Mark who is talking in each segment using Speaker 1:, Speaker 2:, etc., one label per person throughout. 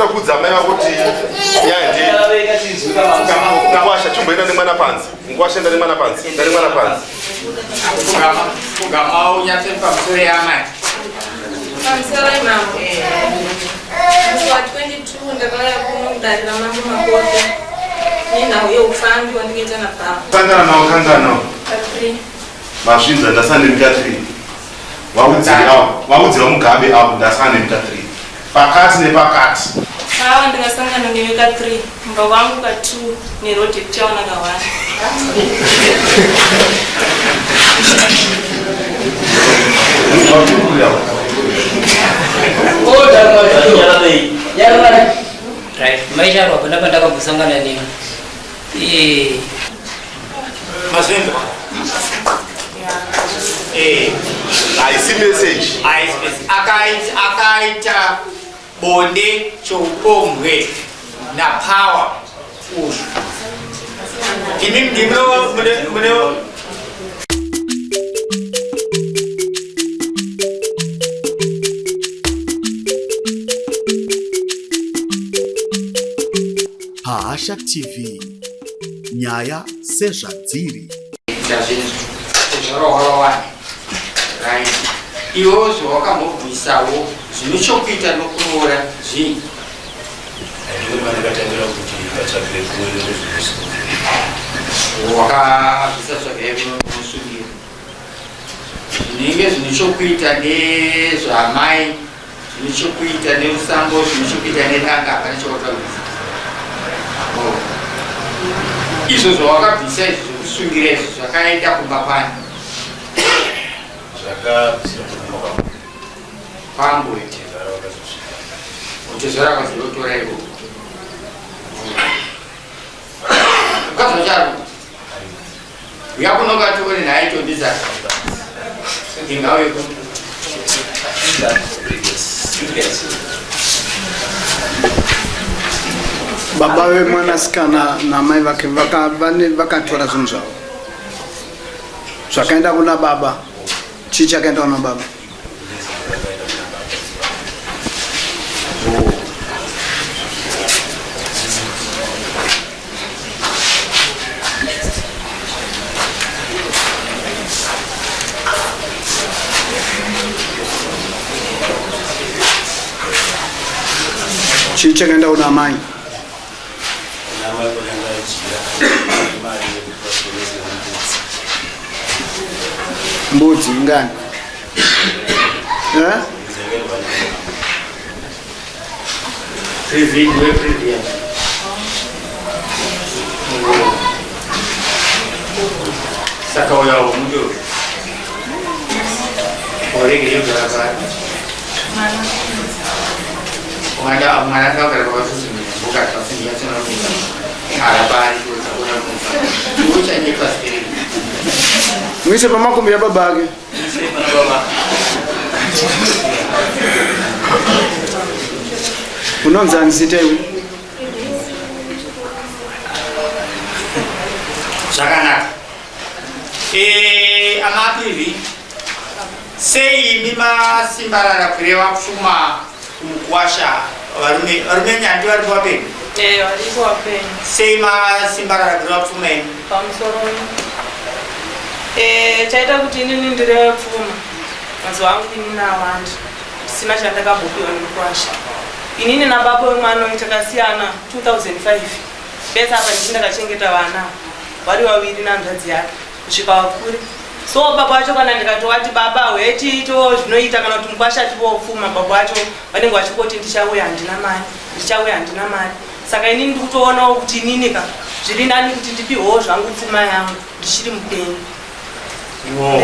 Speaker 1: Kasira kuudza amai vako kuti nyaya ndei. Ngwasha chimboenda nemwana panze. Ngwasha enda nemwana panze. Enda nemwana panze.
Speaker 2: Pfugama, pfugama unyatse pamusoro yamai.
Speaker 3: Pamusoro imambo. Musi wa 22 ndakauya kuno mudare ramambo Makoto nenhau yeupfambi wandikaita nababa.
Speaker 1: Sangana nawo kangano.
Speaker 3: Pa3.
Speaker 1: Mazvinza ndasana nemika 3. Vaudzei avo, vaudzei vaMugabe avo ndasana nemika 3. Pakati nepakati.
Speaker 3: Awa ndakasangana newe ka 3 kumba kwangu ka 2 neroad yekuchaona ka 1.
Speaker 4: Right, mai Charo hapana pandakambosangana nemi. Eh,
Speaker 2: Mazvinzwa. Eh.
Speaker 1: Haisi message.
Speaker 2: Haisi message. Akaita akaita bonde choupombwe napower uyu. Imi ndimwe mune mune
Speaker 5: Pahasha TV, nyaya sezvadziri.
Speaker 2: Zvorohorowani. Right. Iwo zvawakambobvisawo zvine chokuita nokuroora zvii? Wakabvisa tsvagire munosungiro. Zvinenge zvine chokuita nezvaamai zvine chokuita nerusambo zvine chokuita nedanga hapana chawakabvisa oh. Izvo zvawakabvisa izvi zvekusungira izvi zvakaenda kumba kwani?
Speaker 6: Zvakabviswa kumba kwangu.
Speaker 2: Kwangu
Speaker 6: Tezvara vakazosvika.
Speaker 2: Tezvara vakazotora ikoko. Mukadzi wacho ari kupi? Uya kuno katione nhai tondisa. Ingauye kuno.
Speaker 7: Baba vemwanasikana namai vake vakatora zvinhu zvavo zvakaenda kuna baba. Chii chakaenda kuna baba? Chii chakaenda kuna amai? Mbudzi ingani? Eh?
Speaker 2: Saka uya mudo. Orege yogara pari. Mwana mwana akagara pakasusunira mbuka akasungira tsona kuita. Arapari kuona kufa. Uchanyepa spirit.
Speaker 7: Muise pamakumbi yababa ake. Unonzi ani zita iwe?
Speaker 2: Zvakanaka. Eh, amaprivi sei imi masimbarara kureva pfuma kumukwasha varume varume nyandi varipo vapenyu?
Speaker 3: Eh, varipo vapenyu.
Speaker 2: Sei masimbarara kureva pfuma imi?
Speaker 3: Pamusoro eh, chaita kuti inini ndireve pfuma mazuva angu inini awanda ndisina chandakabhopiwa nemukwasha. Inini nababa wemwana uyu takasiyana 2005 pese apa ndini ndakachengeta vana vari vaviri nehanzvadzi yake kusvika vakure. So baba vacho kana ndikatovati baba hwetiito zvinoita kana kuti mukwasha ativowo pfuma, baba vacho vanenge vachingoti ndichauya handina mari, ndichauya handina mari. Saka inini ndikutoonawo kuti inini ka zviri nani kuti ndipihwewo zvangu pfuma yangu ndichiri mupenyu.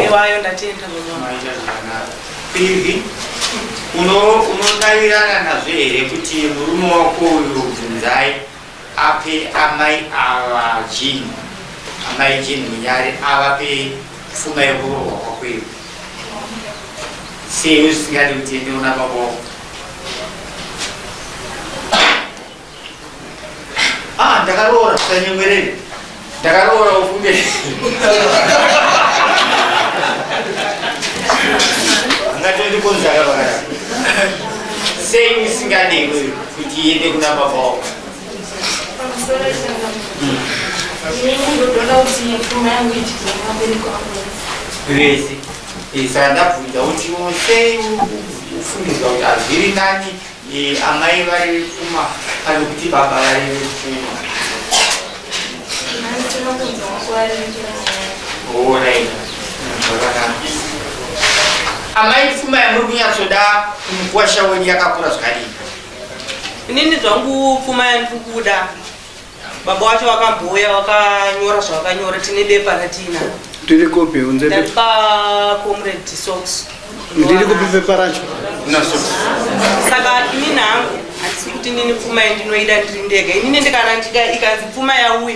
Speaker 3: Iwayo ndatenda baba.
Speaker 2: Maita zvakanaka. Pivi, unodavirana nazvo here kuti murume wako uyu Bvunzai ape amai ava Jean, amai Jean Munyari avape pfuma yekuroorwa kwako iwe? Sei usingadi kuti ende una baba wako? Ah, ndakaroora, usanyemwerere. Ndakaroora ufunge. Angatondikonzaka pakati. Sei usingadi kuti Tiende kuna baba wako. Vese. Eh, saka ndabvunza kuti sei ufungidzwa kuti hazviri nani eh, amai vari pfuma pane kuti baba vari pfuma. Alright. Zvakanaka. Amai pfuma yamuri kunyatsoda kumukwasha wenyu yakakura zvakadii?
Speaker 3: Inini zvangu pfuma yandiri kuda baba wacho vakambouya vakanyora zvavakanyora tine bepa ratiina.
Speaker 7: Riri kupi unze bepa?
Speaker 3: Ndaripa comrade socks.
Speaker 7: Riri kupi bepa racho?
Speaker 3: Saka inini hangu handisi kuti inini pfuma yandinoida ndiri ndega. Inini ndikana ndika ikanzi pfuma yauya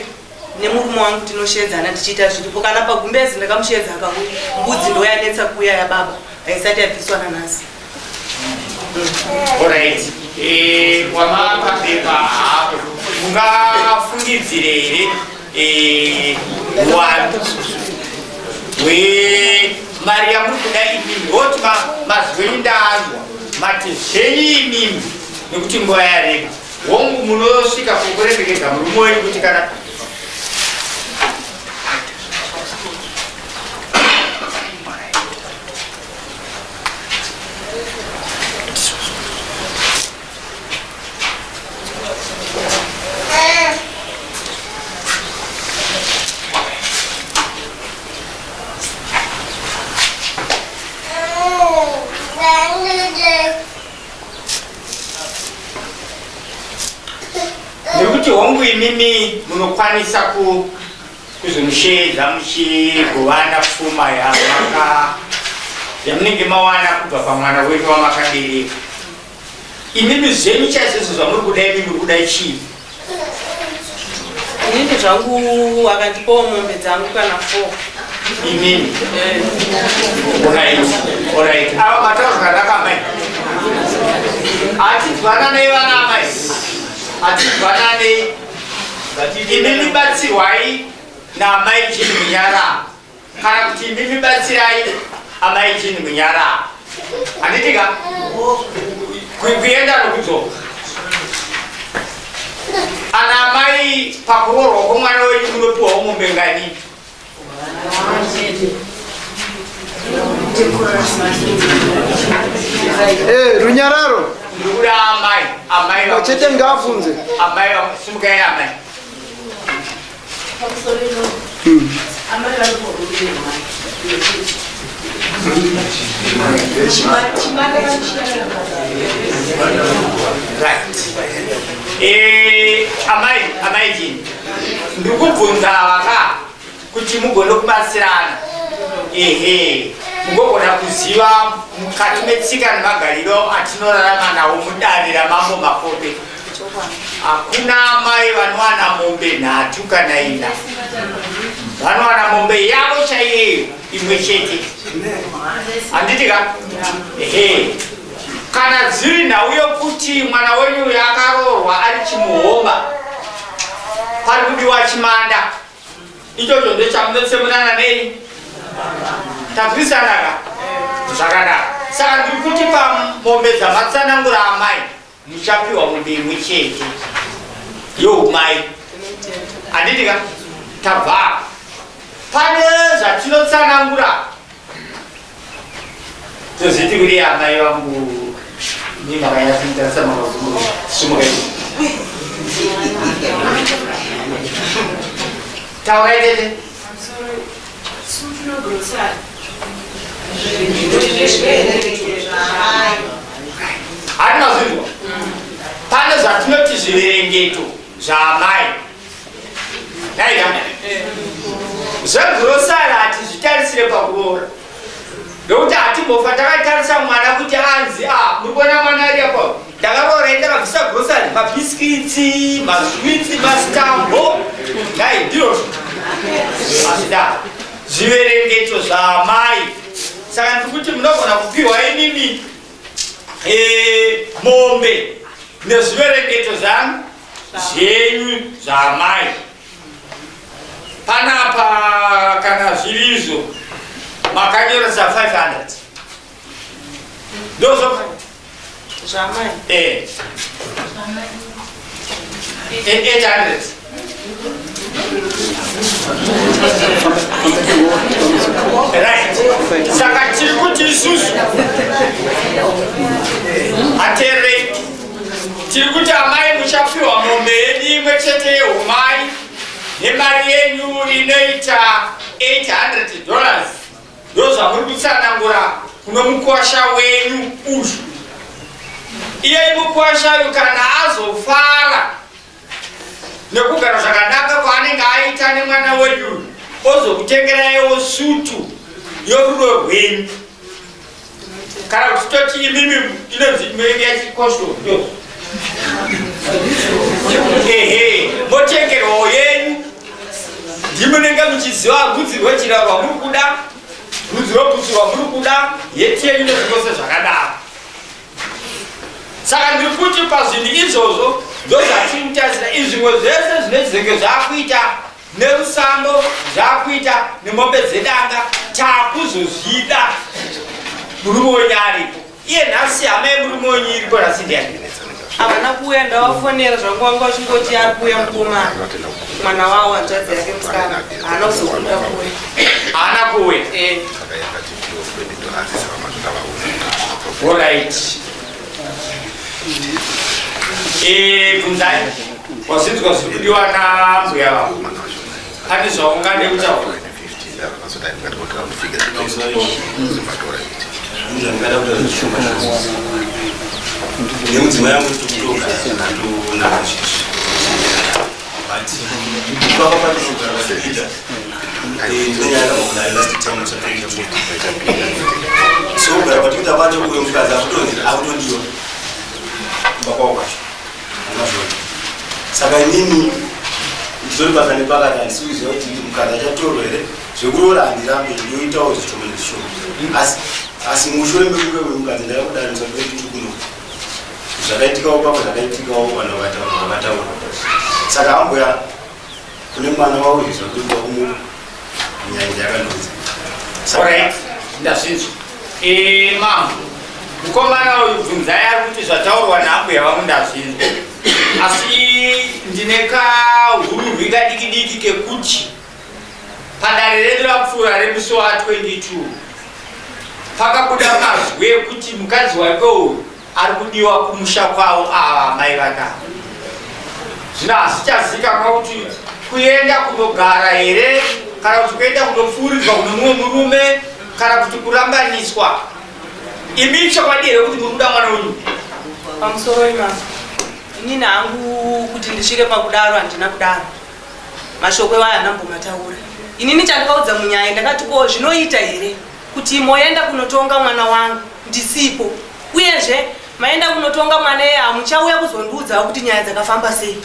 Speaker 3: nemurume wangu tinoshedzana tichiita zviripo. Kana pagumbezi ndakamushedza akauya. Mbudzi ndoyanetsa kuuya yababa haisati yabviswa nanhasi.
Speaker 2: Alright. Eh, wamapa bepa hapo. Ungafungidzire here eh, one we mari yamuri kuda imimi hoti mazwi enyu ndaanzwa mati zvenyu imimi nekuti nguva yareba hongu munosvika kukuremekedza murume wenyu kuti kana nekuti hongu imimi munokwanisa kuzomusheedza muchigovana pfuma yamaka yamunenge mawana kubva pamwana wenyu wamakabereka. Imimi zvenyu chaizvozvo zvamuri kuda imi muri kuda chii?
Speaker 3: Inini zvangu akandipawo mombe dzangu kana 4.
Speaker 2: Imimi? Alright, alright. Ava mataura zvakanaka amai. Hatinzwananei vana amai. Hatinzwananei. Imimi batsirwai naamai Jini Munyara. Kana kuti imimi batsirai amai Jini Munyara. Handiti ka? Kuenda nokudzoka. Ana amai pakuroorwa kwomwana wenyu munopiwawo mombe ngani?
Speaker 7: Eh, runyararo.
Speaker 2: Ndikuda amai, amai va-
Speaker 7: Chete ngaafunze.
Speaker 2: Amai va- simukai amai. Right. Eh, amai, amai Jini. Ndikubvunza vaka kuti mugone kubatsirana. Ehe, mugogona kuziva mukati metsika nemagariro atinorarama nawo mudare ramambo Makope. Hakuna amai vanowana mombe nhatu kana ina. Vanowana mombe yavo chaiyeyo imwe chete. Handiti ka? Ehe. Kana dziri nhau yokuti mwana wenyu uyu akaroorwa ari chimuhomba, pari kudiwa chimanda, ichocho ndechamunotsemurana nei? Tazwisana ka? Zvakanaka. Saka ndiri kuti pamombe dzamatsanangura amai, muchapiwa mombe imwe chete youmai. Handiti ka? Tabva apa. Pane zvatinotsanangura tozviti kuri amai vangu nimakanyatsotarisa makazungu sumuka taurai tete. Hatina zvinzwa. Pane zvatinoti zviverengeto zvaamai. Naika. Zvegurosari hatizvitarisire pakuroora. Ndokuti hatimbofa takatarisa mwana kuti anzi ah muri kuona mwana ari apa. Ndakaroora ndakabvisa grocery, mabhiskitsi, maswitsi, mastambo. Dai ndiro. Hazvidaro. Zviverengeto zvaamai. Saka ndiri kuti munogona kupiwa imimi mombe nezviverengeto zvangu zvenyu zvaamai. Panapa kana zvirizvo makanyoresa 500 ndozvo
Speaker 3: Zvaamai.
Speaker 2: Eh. 800. Right. Saka tiri kuti isusu aterei, tiri kuti amai muchapiwa mombe yedu imwe chete yehumai nemari yenyu inoita $800. Ndozvamuri kutsanangura kuno mukwasha wenyu uyu. Iye mukwasha uyu kana azofara nekugara zvakanaka kwaanenge aita nemwana wenyu, ozokutengeraiwo sutu yorudo rwenyu, kana kuti toti imimi inonzi yachikosho, ehe, motengerwawo yenyu. Ndimunenge muchiziva rudzi rwejira rwamuri kuda, rudzi rwebhutsu rwamuri kuda, yeti yenyu nezvose zvakadaro. Saka ndiri kuti pazvinhu izvozvo ndozvatiri kutarisira. Izvimwe zvese zvinezenge zvakuita nerusambo, zvakuita nemombe dzedanga, takuzozvida murume wenyu aripo. Iye nhasi hama yemurume wenyu iripo nhasi ndiani?
Speaker 3: Havana kuuya. Ndavafonera zvangu, vanga vachingoti ari kuuya mukomana, mwana wavo, hanzvadzi yake musikana. Haana kuzobuda kuuya.
Speaker 2: Haana kuuya?
Speaker 3: Eh.
Speaker 2: Alright. Bvunzai, wazvinzwa zviri kudiwa nambuya vavo. Pane zvaungade kutaura?
Speaker 6: Nemudzimai yangu tikutoga natonaka zvezvi, but ipapa patinogara vatikuita nenyaya last time sa 2020. So kugara kwatikuita kwacho, uyo mukadzi akutonzi akutodiwa kumba kwavo kwacho, angazvona. Saka inini nditori basa nepakati, handisi kuziva kuti mukadzi achatorwa here. Zvekuroora handirambe, ndoitawo zvishoma nezvishoma, asi mushure mekunge uyu mukadzi ndakakudaro musa 22 kuno zvakaitikawo pamwe zvakaitikawo, vanhu vakataura vakataura. Saka ambuya kune mwana wavo izvi zvakuitwa kumu nyaya yakandodza.
Speaker 2: Alright, ndazvinzwa. Mambo, mukomana uyu bvunzai, ari kuti zvataurwa naambuya vangu ndazvinzwa, asi ndine kahururwi kadiki diki kekuti padare redu rapfuura remusi wa22 pakabuda mazwi ekuti mukadzi wake uyu ari kudiwa kumusha kwavo ava mai vaka. Zvino hazvichazikanwa kuti kuenda kunogara here, kana kuti kuenda kunopfuuridzwa kune mumwe murume, kana kuti kurambaniswa. Imi chokwadi here kuti muri kuda mwana wenyu?
Speaker 3: Pamusoro imama, inini hangu kuti ndisvike pakudaro handina kudaro. Mashoko iwayo handambomataura inini. Chandakaudza munyaya, ndakati ko zvinoita here kuti moenda kunotonga mwana wangu ndisipo? Uyezve maenda kunotonga mwana iye, hamuchauya kuzondiudzawo kuti nyaya dzakafamba sei?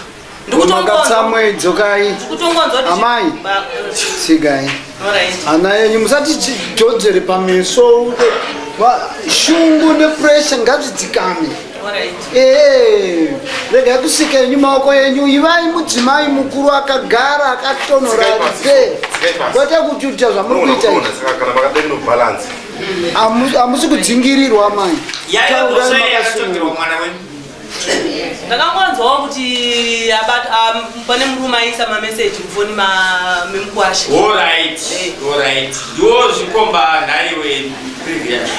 Speaker 7: Makatsamwe, dzokai.
Speaker 3: Ndikutongonzwa kuti
Speaker 7: Amai. Tsigai.
Speaker 3: Alright.
Speaker 7: Hana yenyu musati jodzere pameso. Shungu nepressure ngazvidzikame.
Speaker 3: Alright.
Speaker 7: Ee, regai kusika yenyu maoko yenyu. Ivai mudzimai mukuru akagara akatonhora.
Speaker 1: Tsikai pasi.
Speaker 7: Pe
Speaker 1: Tsikai pasi.
Speaker 7: kwete kuchuta zvamuri kuita izvi.
Speaker 1: Saka kana makadai munobalance.
Speaker 7: Hamusi kudzingirirwa, amai.
Speaker 2: Yaiva
Speaker 7: Taurai
Speaker 2: mhosva
Speaker 7: makasununguka.
Speaker 2: yakatongerwa mwana wenyu?
Speaker 3: Ndakangonzwawo kuti pane murume aisa mameseji mufoni memukwasha.
Speaker 2: Alright, alright, ndiwo zvikomba nhaiwe previous.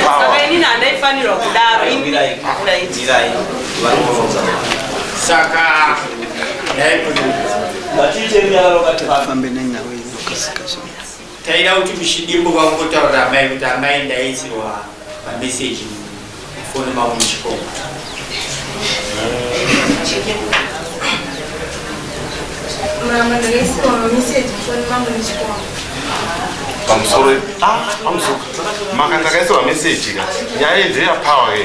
Speaker 3: Saka inini handaifanirwa kudaro. Alright.
Speaker 2: Saka
Speaker 7: Fambe nenhau inokasika.
Speaker 2: Taida kuti muchidimbu vangotaurira amai kuti amai, ndaisirwa mameseji mufoni mangu muchikomba.
Speaker 8: Mama, ndakaisirwa mameseji mufoni mangu nechikomba.
Speaker 1: Pamusoro, pamusoro, makati akaisirwa meseji ka. Nyaya iyi ndeyapower ke,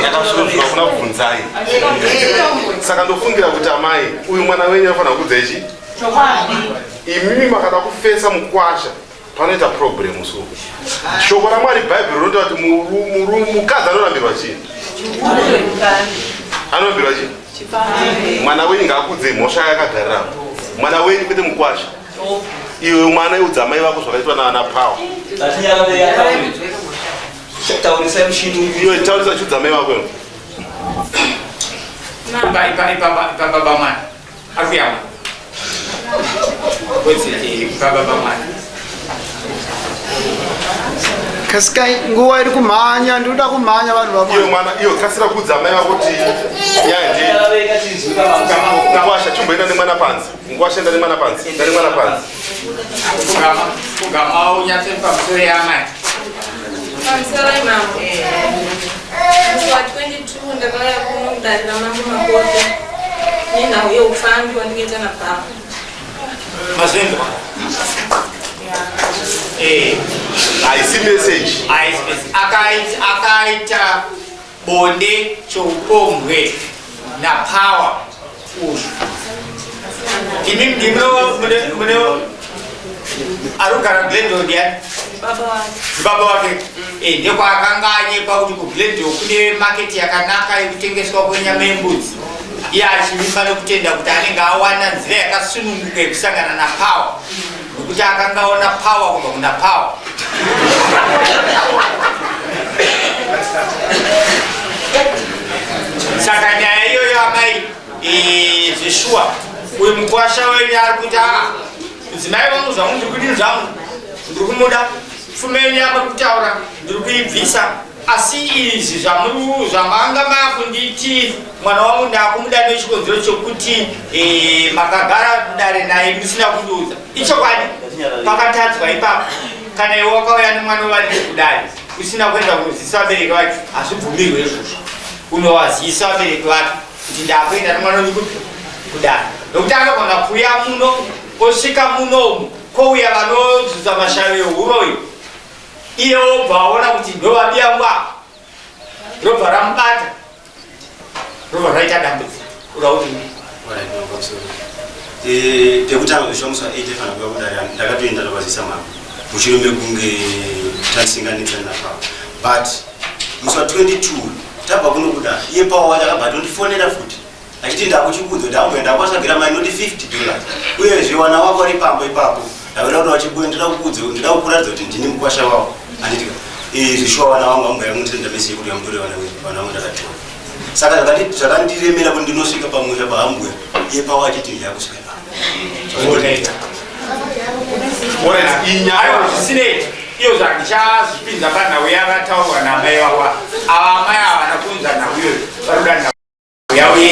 Speaker 1: yakasvika kuna Bvunzai. Saka ndofungira kuti amai, uyu mwana wenyu anofanira kudza ichi. Imimi makada kufesa mukwasha, panoita problem. So shoko raMwari, Bhaibheri rinotaura kuti mukadzi anorambirwa chii? Anorambirwa chii? Mwana wenyu ngaakudze mhosva yakagarirapo, mwana wenyu, kwete mukwasha. Iwe mwana, iudza amai vako zvakaitwa naPower.
Speaker 6: Taurisai mushini.
Speaker 1: Iwe taurisa, chiudza amai vako iwe.
Speaker 2: Ipa ipa ipa ipa baba mwana. Ari kuyamwa. Kwetse ipa baba mwana.
Speaker 7: Kasikai nguva iri kumhanya ndinoda kumhanya vanhu vamwe.
Speaker 1: Iyo mwana iyo kasira kuudza mai vako kuti nyaya ndei. Ngwasha chimboenda nemwana panze. Ngwasha enda nemwana panze. Enda nemwana panze.
Speaker 2: Pfugama, pfugama unyatse pamusoro yamai.
Speaker 8: Pamusoro imambo. Musi wa 22 ndakauya kuno kudare ramambo Makoto nenhau yeufambi wandikaita nababa.
Speaker 2: Mazvinzwa? Eh.
Speaker 1: Haisi message.
Speaker 2: Haisi message. Akaita akaita bonde choupombwe napower uyu imi ndimune mune ari kugara glendale ndiani baba wake eh, ndekwaakanga anyepa kuti kuglendale kune maketi yakanaka yekutengeswa kwenyama yembudzi iye achivimba nekutenda kuti anenge awana nzira yakasununguka yekusangana napower Nokuti akanga aona power kubva kuna power. Saka nyaya iyoyo amai eh, zveshuwa uyu mukwasha wenyu ari kuti aa mudzimai wangu zvangu ndiri kudini zvangu ndiri kumuda pfuma yenyu yamuri kutaura ndiri kuibvisa Asi izvi zvamanga makunditi mwana wangu ndakumuda nechikonzero chokuti eh, makagara mudare naye musina kundiudza ichokwadi pakatadzwa ipapo kana iwe wakauya nemwana wevaridzi kudare usina kuenda kunozivisa vabereki vake hazvibvumirwe izvozvo unowazivisa vabereki vake kuti ndakuenda nemwana wenyu kupi kudare nokuti anogona kuuya muno osvika munomu kouya vanodzudza mashavi ehuroyi iye obva aona kuti ndovabiyangu ava robva ramubata robva raita dambudziko uda kuti
Speaker 6: eh, pekutanga kusvika musi wa 8 fana kuya kudare ndakatoenda ndovazisa mama mushure mekunge tasinganetsana napavo but musi wa 22 tabva kuno kudare iye pawo wacho akabva atondifonera futi achiti ndakuchikuudza kuti ambuya ndakuvatsvagira mari inoti 50 dollars uyezve wana wako vari pamba ipapo ndakuda kuti vachibuya ndida kukuudza ndida kukuratidza kuti ndini mukwasha wavo anditika eh, zvishuwa vana vangu ambuya yangu ndisenda message yekuti yamutore vana venyu vana vangu ndakatora saka zvakandiremera kuti ndinosvika pamusha paambuya iye pawo achiti ndiyakusvika ipapo
Speaker 2: Aiwa zvisinei iyo zvandichazvipinza panhau yakataurwa namai vavo ava amai havana kuunza nhau iyoyo vari kuda yauye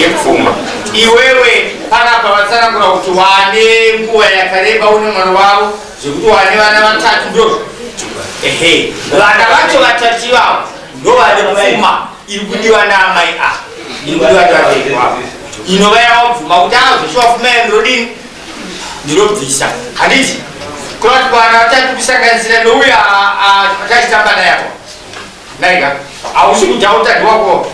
Speaker 2: yepfuma iwewe panapa vatsanangura kuti wane nguva yakareba une mwana wavo zvekuti wane vana vatatu ndozvo ehe vana vacho vatatu ivavo ndovane pfuma iri kudiwa naamai a iri kudiwa nevabereki vavo inova yavabvuma kuti azoshuwa pfuma yandinodini ndinobvisa handiti kurati kwana vatatu kusanganisira nouyo atachitamba naye apo Naika, hausi kudhauta ndiwako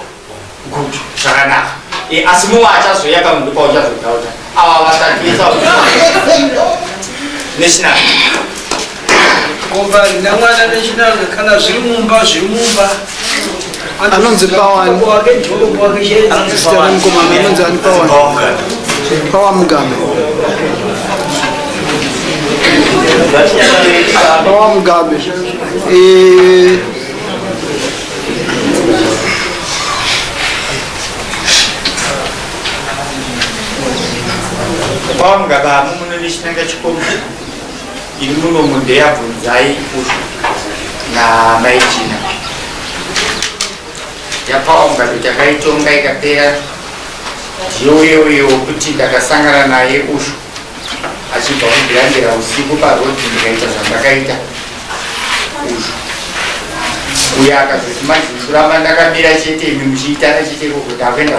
Speaker 2: good zvakanaka. E, asi mumwe achazoya pamwe ndipo uchazodhauta. Ava vatatu vese national.
Speaker 9: Gomba rina mwana national kana zviri mumba zviri mumba.
Speaker 7: Anonzi Pawani. Zita remukomana anonzi ani Pawani? Pawa Mugabe. Pawa Mugabe. Eh,
Speaker 2: Pawa Mugabe hamu muno nechinanga chikomo iri muno mundeyabvunzai namai China. Yapawa Mugabe takaitonga ikapera ndiyo uye wekuti ndakasangana naye ushu achibva kundirambira usiku parodhi ndikaita zvandakaita ushu uye akazoti manje kuramba ndakamira chete imi muchiitana chete ikoko ndakuenda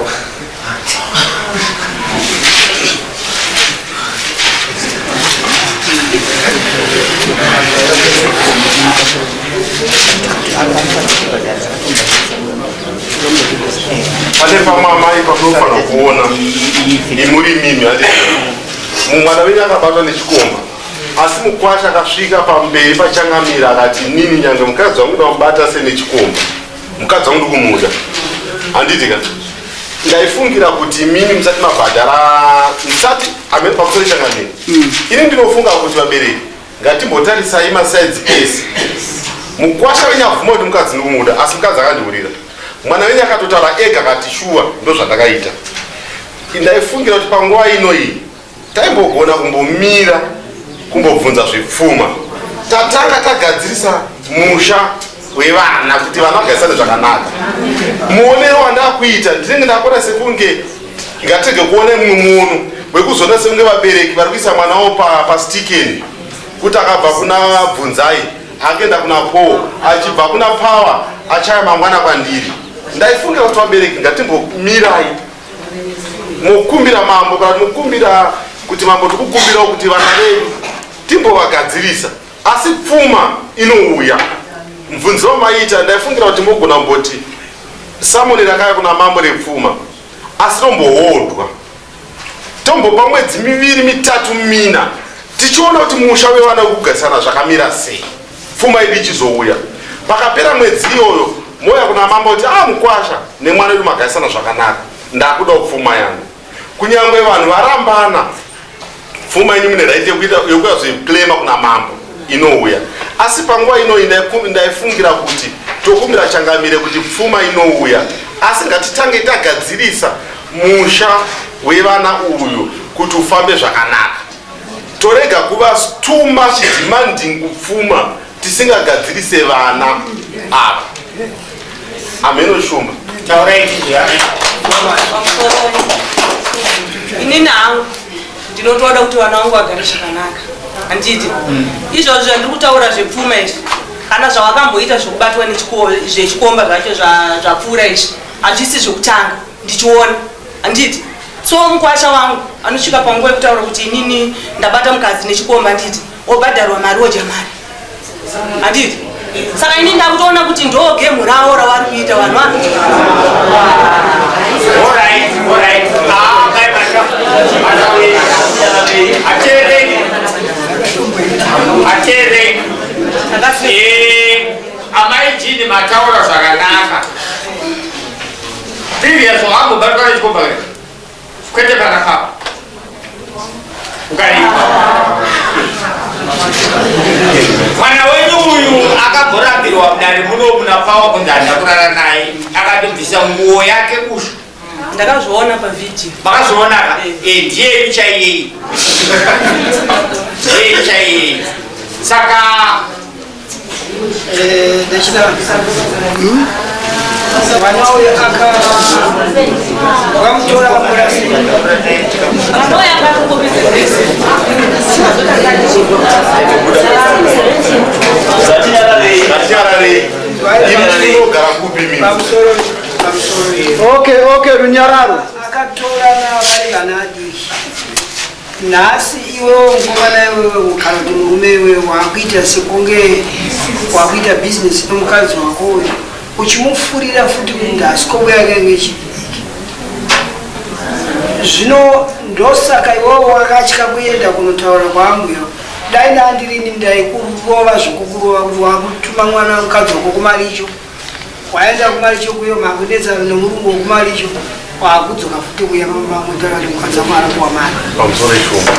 Speaker 1: Pane pamwe amai pamunofanira kuona imuri mimi ati mumwana wenyu akabatwa nechikomba asi mukwasha akasvika pamberi pachangamira akati nini nyange mukadzi wangu ndamubata senechikomba mukadzi wangu ndikumuda handiti ka ndaifungira kuti mimi musati mabhadhara musati amene pamusoro changamira ini ndinofunga kuti vabereki ngatimbotarisai masides ese mukwasha wenyu abvuma kuti mukadzi ndikumuda asi mukadzi akandiurira. Mwana wenyu akatotaura ega akati shuwa ndozvandakaita. Ndaifungira kuti panguva ino iyi taimbogona kumbomira kumbobvunza zvepfuma tatanga tagadzirisa musha wevana kuti vana vagarisane zvakanaka. Muonero wandakuita ndinenge ndakuona sekunge ngatege kuona mumwe muono wekuzoona sekunge vabereki vari kuisa mwana wavo pastikeni kuti akabva kuna Bvunzai akaenda kuna Paul achibva kuna Power achaya mangwana kwandiri. Ndaifungira kuti vabereki ngatimbomirai mokumbira mambo kana mokumbira kuti mambo tikukumbirawo kuti vana vedu timbovagadzirisa asi pfuma inouya. Mubvunzo wamaiita ndaifungira kuti mogona kumboti samoni rakaya kuna mambo repfuma asi rombohodwa tombopa mwedzi miviri mitatu mina tichiona kuti musha wevana wekugarisana zvakamira sei pfuma yedu ichizouya. Pakapera mwedzi iyoyo mouya kuna mambo kuti ah mukwasha nemwana wedu magarisana zvakanaka ndakudawo pfuma yangu. Kunyangwe vanhu varambana pfuma yenyu mune right yekuya zoiclaima kuna mambo inouya. Asi panguva inoyi ndaifungira kuti tokumbira changamire kuti pfuma inouya asi ngatitange tagadzirisa musha wevana uyu kuti ufambe zvakanaka. Torega kuva too much demanding kupfuma tisingagadzirise vana ava. Ameno Shumba.
Speaker 3: Inini hangu ndinotoda kuti vana vangu vagare zvakanaka handiti izvozvo zvandiri kutaura zvepfuma izvi kana zvawakamboita zvekubatwa zvechikomba zvacho zvapfuura izvi hazvisi zvekutanga ndichiona handiti. So mukwasha wangu anosvika panguva yekutaura kuti inini ndabata mukadzi nechikomba handiti, obhadharwa mari odya mari handiti. Saka ini ndakutoona kuti ndo gemu ravo ravari kuita vanhu ava.
Speaker 2: Ateerei. Amai Jini mataura zvakanaka. Previous wakambobatwa nechikomba here? Kwete panapa. Ukaripa. Mwana wenyu uyu akamborambirwa mudare muno muna Power kunzi handina kurara naye. Akatobvisa nguo yake kushu.
Speaker 3: Ndakazviona pavideo.
Speaker 2: Makazviona ka? Eh, ndiye chaiye. Ndiye chaiye. Saka
Speaker 9: ndechida mwana uyu wakamutora kamurasi.
Speaker 1: Ngatinyararei. Imi munogara kupi mimi?
Speaker 9: Pamusoro, pamusoro.
Speaker 7: Okay, okay, runyararo.
Speaker 9: Akatorana vari vana adiki. Nhasi iwewo mukomana iwewe kana kuti murume iwewe wakuita sekunge wakuita bhizinesi nemukadzi wako uyu uchimufurira futi kuti ndasikobo yake yange ichidiki. Zvino ndosaka iwewe wakatya kuenda kunotaura kwaambuya. Dai ndandirini ndaikurova zvekukurova kuti wakutuma mwana mukadzi wako kumaricho. Waenda kumaricho kuyo makunetsana nemurungu wekumaricho wakudzoka futi kuya mamutara kuti mukadzi wako arakuwa mari.
Speaker 1: Pamusoro ishoma.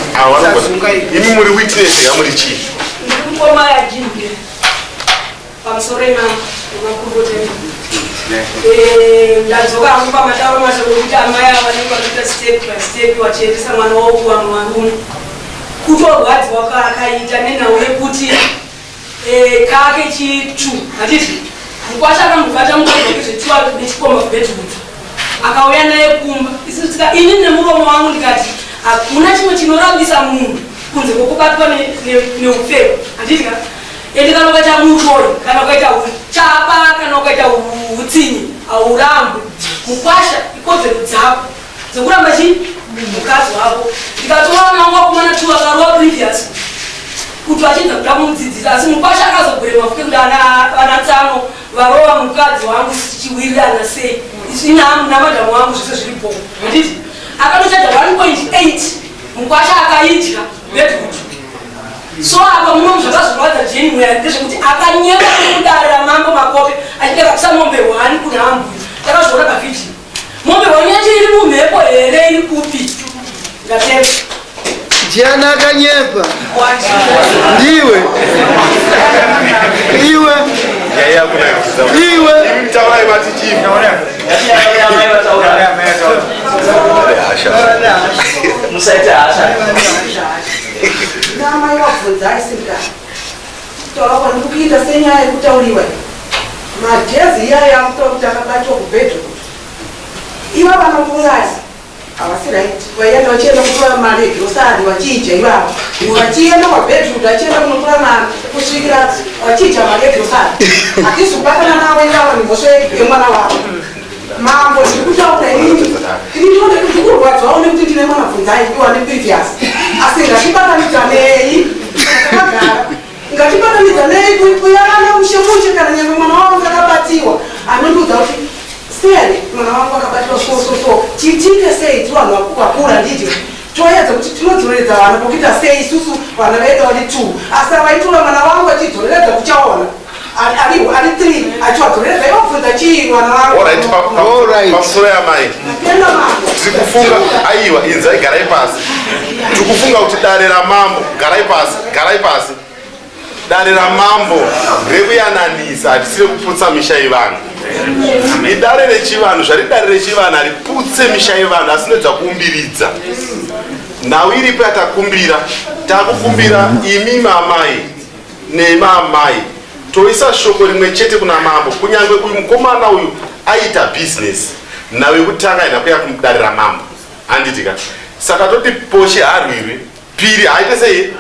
Speaker 9: Sazunga iyi.
Speaker 1: Imi muri witness yamuri chii?
Speaker 3: Ndiri mukoma yajinge pamusoro imama nemakurukota Ndadzoka hangu pamatauro mashoko ekuti amai ava vanenge vachiita step by step vachiendesa mwana wavo kuvanhu varume. Kutorwadziwa kwaakaita nenhau yekuti kake chitu handiti mukwasha akambobata mukadzi wake zvetuwa nechikomba kubedroom akauya naye kumba isu tika ini nemuromo wangu ndikati hakuna chimwe chinorambisa munhu kunze kwokubatwa neufevo handiti ka ende kana ukaita muroyi kana ukaita uchapa kana ukaita utsinye haurambwi mukwasha ikodzero dzako dzekuramba chi mukadzi wako. Ndikatora vana vangu vakomana two vakarova previous kuti vachinza kuda kumudzidzisa asi mukwasha akazogure mafuke kuti ana tsano varova mukadzi wangu tichiwirirana sei isu namadhamu wangu zvese zviri bho handiti akatochaja 1.8 mukwasha akaidya bedroom. So apa muno zvakazorwadza Jane Mweya ndezvekuti akanyepa kudare ramambo Makope achiti akapisa mombe 1 kuna ambuya. Takazviona pavideo. Mombe 1 yacho iri mumhepo here iri kupi? Ndatenda.
Speaker 7: Ndiani akanyepa? Ndiwe. Iwe.
Speaker 1: Nyaya yakunakidza.
Speaker 7: Iwe.
Speaker 1: Taurai mati chii?
Speaker 10: Musaite hasha.
Speaker 11: Namai wabvunza aisinga kutaura kwandikuita senyaya yekutauriwa madhezi iyaya akutaura kuti akabatwa kubhedho iva vanouraya havasi right vaienda vachienda kutora mari yegrosari vachiidya ivavo vachienda kwabhedrud vachienda kunotora mari kusvikira vachiidya mari yegrosari hatisi kubatana navo ivavo nemhosva yemwana wavo mambo ndiri kutaura inini ini ndinoda kuti kurwadzwawo nekuti ndine mwana bvunzai iwa neprevious asi ngatibatanidzanei takagara ngatibatanidzanei kuyarana mushe mushe kana nyangwe mwana wangu akabatiwa anondiudza kuti sere mwana wangu akabatiwa so so so tiitike sei tiri vanhu vakura nditi toedza kuti tinodzoreredza vana pokuita sei isusu vana vedu vari two asi avaitora mwana wangu achidzoreredza kuchaona ari ari three achiwadzoreredza iwabvunza chii mwana wangu
Speaker 1: Alright, pamusoro yamai.
Speaker 11: Tenda mambo.
Speaker 1: Tiri kufunga aiwa inzai garai pasi. Tiri kufunga kuti dare ramambo garai pasi, garai pasi. Dare ramambo rekuyananisa hatisiri kuputsa misha yevanhu. Idare rechivanhu zvari dare rechivanhu hariputse misha yevanhu asi noedza kuumbiridza. Nhau iripo yatakumbira, takukumbira imi mamai nemamai toisa shoko rimwe chete kuna mambo kunyange uyu mukomana uyu aita bhizinesi nhau yekutanga haina kuya kudare ramambo handiti ka saka toti poshe harwirwi piri haaite sei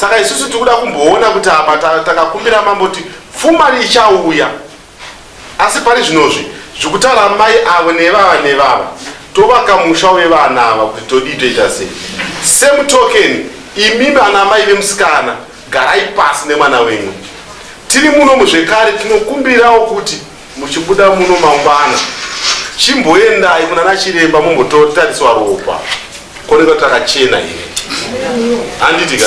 Speaker 1: saka isusu tikuda kumboona kuti apa takakumbira mambo kuti pfuma ichauya asi pari zvinozvi zvikutaura mai avo nevava nevava tovaka musha wevana ava kuti todii toita sei same token imimi ana mai vemusikana garai pasi nemwana wenyu tiri muno muzvekare tinokumbirawo kuti muchibuda muno mangwana chimboendai kunana chiremba mumbototariswa ropa kuoneka kuti rakachena here handiti ka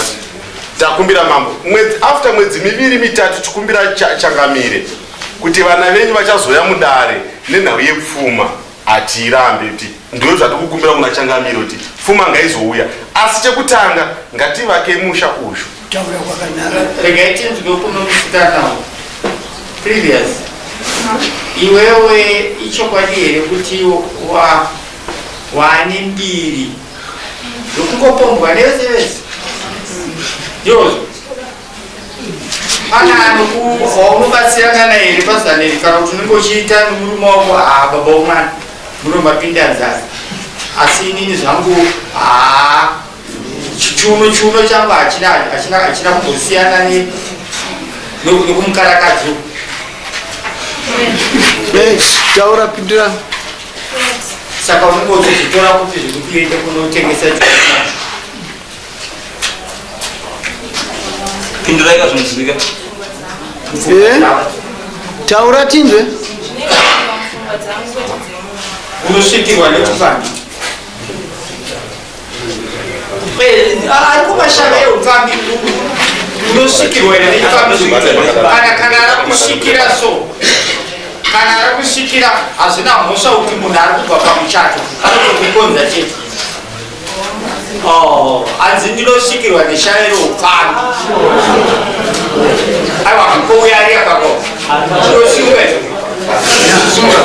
Speaker 1: takumbira mambo mwedzi after mwedzi miviri mitatu tikumbira changamire kuti vana venyu vachazouya mudare nenhau yepfuma hatirambe kuti ndiyo zvatikukumbira kuna changamire kuti pfuma ngaizouya asi chekutanga ngativake musha uyu
Speaker 9: Taura kwakanaka.
Speaker 2: Regai tinzwe kuno musikana uyu. Previous. Iwewe ichokwadi here kuti wa waane mbiri yokungopombwa nevese vese? Ndizvo. Pana waunobatsirana naye here pazaneri kana kuti unenge uchiita nemurume wako haa baba womwana munomapinda nzara asi inini zvangu haa chiuno chiuno changu hachina hachina hachina kumbosiyana ne nekumukarakadzo
Speaker 7: taura pindura
Speaker 2: saka unenge uchizitora kuti zvekuti uende kunotengesa chiuno
Speaker 10: Pindurai ka zvinonzwika.
Speaker 7: Eh? Taura tinzwe.
Speaker 2: Unosvikirwa nechipfambi. Ari kumashava eupfambi unosvikirwa here nechipfambi kana kana rakusvikira so kana rakusvikira hazvina mhosva kuti munhu ari kubva pamuchato anotokukonza chete. Oh, hanzi ndinosvikirwa neshave reupfambi. Aiwa, kouya ari akako. Ndinosunga izvo. Sunga.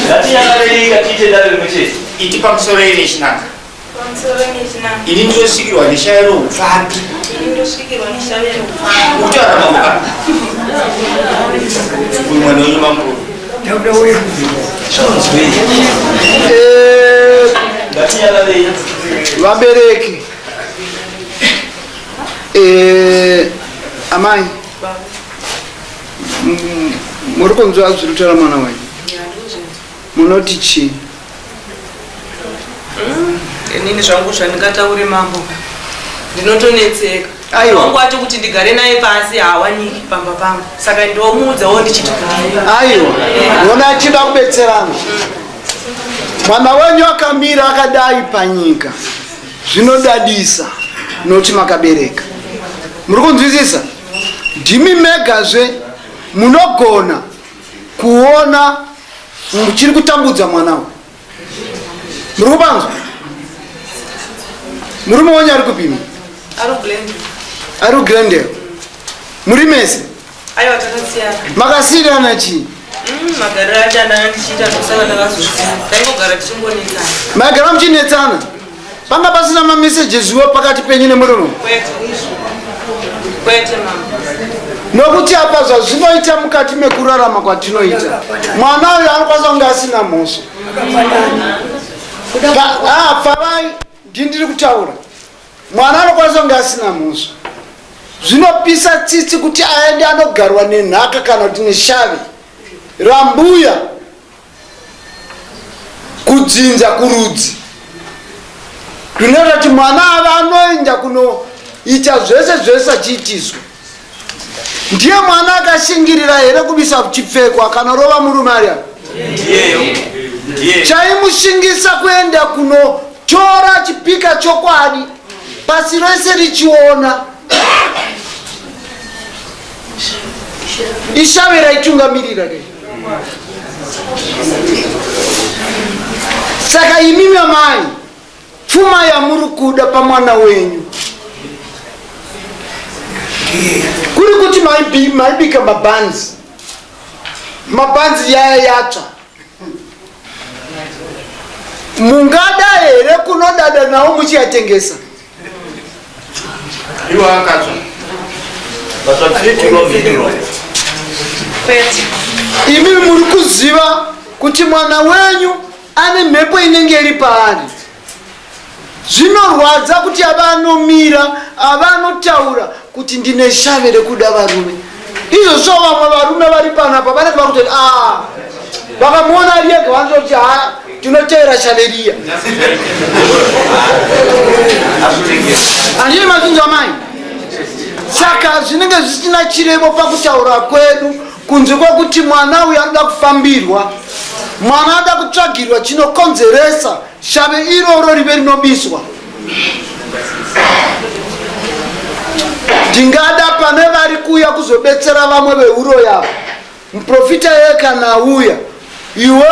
Speaker 10: Ngatinyangarei tiite dare rimwe chete.
Speaker 2: Iti pamusoro ine chinanga.
Speaker 8: Pamusoro nechinanga.
Speaker 2: Ini ndinosvikirwa neshave reupfambi.
Speaker 8: Ini ndosvikirwa neshave reupfambi.
Speaker 2: Ukutaura mambo ka? Uyu mwana wenyu mambo.
Speaker 7: Vabereki eh, amai muri kunzwa zviri kutaura mwana wenyu munoti chii
Speaker 3: Inini zvangu zvandingataure mambo ndinotonetseka.
Speaker 7: Aiwa.
Speaker 3: Wangu wacho kuti ndigare naye pasi haawaniki pamba pangu. Saka ndomuudzawo ndichiti kudii.
Speaker 7: Aiwa, ona achida kubetserana. Mwana wenyu akamira akadai panyika zvinodadisa nokuti makabereka. Muri kunzwisisa? Ndimi megazve munogona kuona muchiri kutambudza mwana uyu. Muri kupanzwa? Murume wenyu ari kupima?
Speaker 3: Ari kuGlendale.
Speaker 7: Ari kuGlendale. Muri mese?
Speaker 3: Aiwa, takasiyana.
Speaker 7: Makasiyirana chii?
Speaker 3: Magariro acho andanga ndichiita, ndosaka ndakazosiyana. Taingogara tichingonetsana.
Speaker 7: Maigara muchinetsana. Panga pasina mamessages wo pakati penyu nemurume?
Speaker 3: Kwete, kwete mama.
Speaker 7: Nokuti apa zvazvinoita mukati mekurarama kwatinoita, mwana uyu anokwanisa kunge asina mhosva. Pavai ndindiri kutaura, mwana anokwanisa kunge asina mhosva. Zvinopisa tsitsi kuti aende anogarwa nenhaka kana kuti neshavi rambuya kudzinza kurudzi. Zvinoita kuti mwana ava anoenda kunoita zvese zvese achiitiswa. Ndiye mwana akashingirira here kubisa chipfeko akanorova murume ari apa? Chaimushingisa kuenda kunotora chipika chokwadi pasi rese richiona ishave raitungamirira ke. Saka imimi amai, pfuma yamuri kuda pamwana wenyu, kuri kuti maibika mabhanzi, mabhanzi yaya yatsva, mungada here kunodada nawo muchiyatengesa?
Speaker 2: Iwo akatsva.
Speaker 3: Kwete.
Speaker 7: Imi muri kuziva kuti mwana wenyu ane mhepo inenge iri paari. Zvinorwadza kuti ava anomira, ava anotaura kuti ndine shave rekuda varume. Izvozvo vamwe varume vari panapa vanenge vakutoti a vakamuona ari ega vanototi ha, tinotevera shave riya. Handini mazvinzwa mai? Saka zvinenge zvisina chirevo pakutaura kwedu kunze kwekuti mwana uyu anoda kufambirwa, mwana anoda kutsvagirwa chinokonzeresa shave iroro rive rinobiswa. Ndingada pane vari kuuya kuzobetsera vamwe veuro yavo, muprofita yeye kana auya, iwe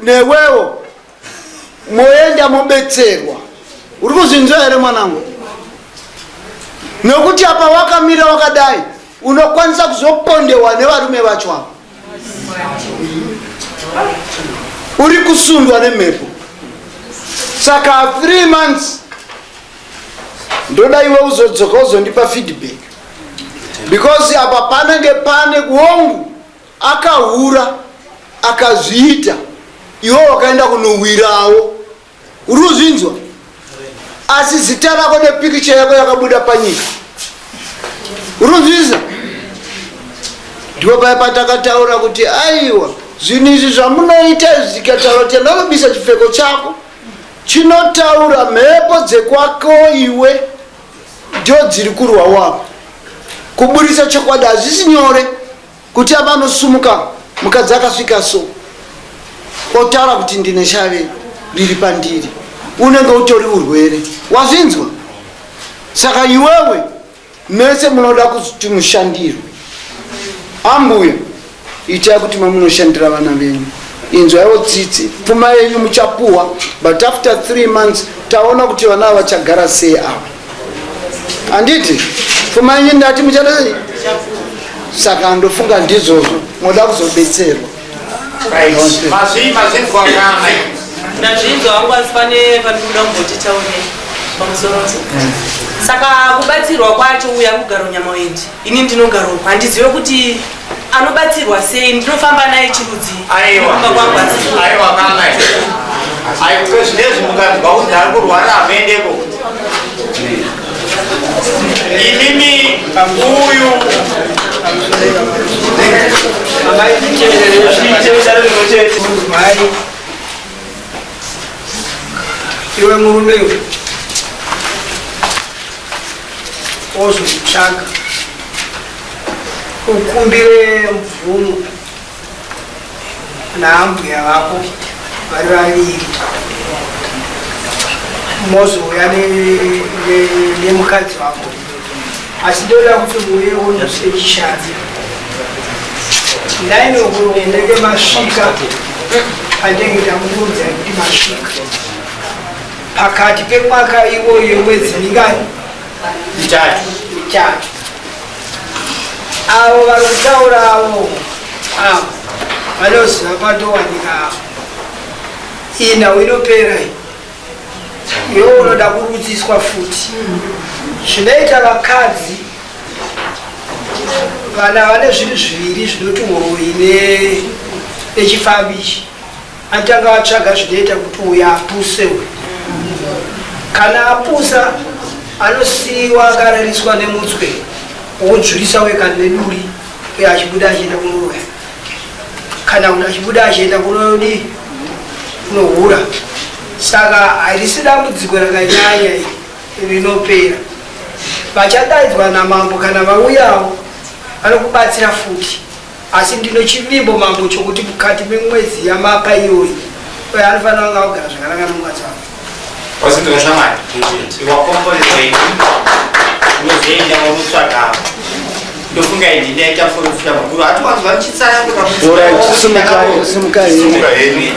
Speaker 7: newewo moenda mobetserwa. Uri kuzvinzwa here mwanangu? Nokuti apa wakamira wakadai, unokwanisa kuzopondewa nevarume vacho ava. Uri kusundwa nemhepo. Saka 3 months ndoda iwe uzodzoka uzondipa feedback, because apa panenge pane kuongu akahura akazviita, iwe wakaenda kunowirawo. Uri kuzvinzwa? Asi zita rako nepikicha yako yakabuda panyika. Uri kuzvinzwa? Ndipo paya patakataura kuti aiwa, zvinhu izvi zvamunoita izvi, zvikataura kuti ndakabisa chipfeko chako chinotaura mhepo dzekwako, iwe ndio dziri kurwa wako. Kuburisa chokwadi hazvisi nyore kuti ava anosumuka mukadzi akasvika so otaura kuti ndine shave riri pandiri, unenge utori urwere. Wazvinzwa? Saka iwewe mese munoda kuti mushandirwe. Ambuya, itai kuti mamunoshandira vana venyu, inzwaiwo tsitsi. Pfuma yenyu muchapuhwa, but after 3 months taona kuti vana ava vachagara sei ava. Handiti pfuma yenyu ndati muchada sei? Saka ndofunga ndizvozvo moda kuzobetserwa.
Speaker 2: Mazvinzwa kana?
Speaker 3: Ndazvinzwa wangu, asi pane pandikuda kumboti taure pamusoro. Saka kubatsirwa kwacho, uya kugaro nyama wendi, ini ndinogara uko, handizive kuti anobatsirwa sei. Ndinofamba naye chirudzi?
Speaker 2: Aiwa.
Speaker 3: Kumba kwangu asi
Speaker 2: Aiwa kana, aiwa, zvinezvi mukanzwa kunzi ari kurwara, hamuendeko imimi uyu.
Speaker 9: Mai, iwe murume iwe, ozomutsvaga ukumbire mvumo naambuya vako vari vaviri, mozouya nemukadzi wako. Asi ndoda kuti muuyewo musi wechishanu, 9 o'clock munenge masvika pandenge ndamukuudzai kuti masvika. Pakati pemwaka iwoyo, mwedzi mingani?
Speaker 2: 3.
Speaker 9: 3. Avo vari kutaura avo avo vanoziva kwandowanika avo. Iyi nhau inopera iyi. Iwe unoda kurutsiswa futi. Zvinoita vakadzi vana vane zvinhu zviviri zvinoti uroyi nechifambi ichi. Anotanga vatsvaga zvinoita kuti uyu apuse uyu. Kana apusa anosiiwa akarariswa nemutswe wodzvurisa uye kana neduri uye achibuda achienda kunoroya kana kuti achibuda achienda kunodii kunohura. Saka harisi dambudziko rakanyanya iri rinopera. Vachadaidzwa namambo kana vauyawo vanokubatsira futi. Asi ndino chivimbo mambo chokuti mukati memwedzi yamapa iyoyi uyo anofanira kunge akugara zvakanaka nomukadzi wake.
Speaker 2: Wazindura shamwari, wakomborerwa ini unozoenda unotsvaga ndofunga ini ndaita muprofita mukuru hatiwanzwa ndichitsanangura
Speaker 7: Alright, simukai, simukai.
Speaker 1: Simuka henyu.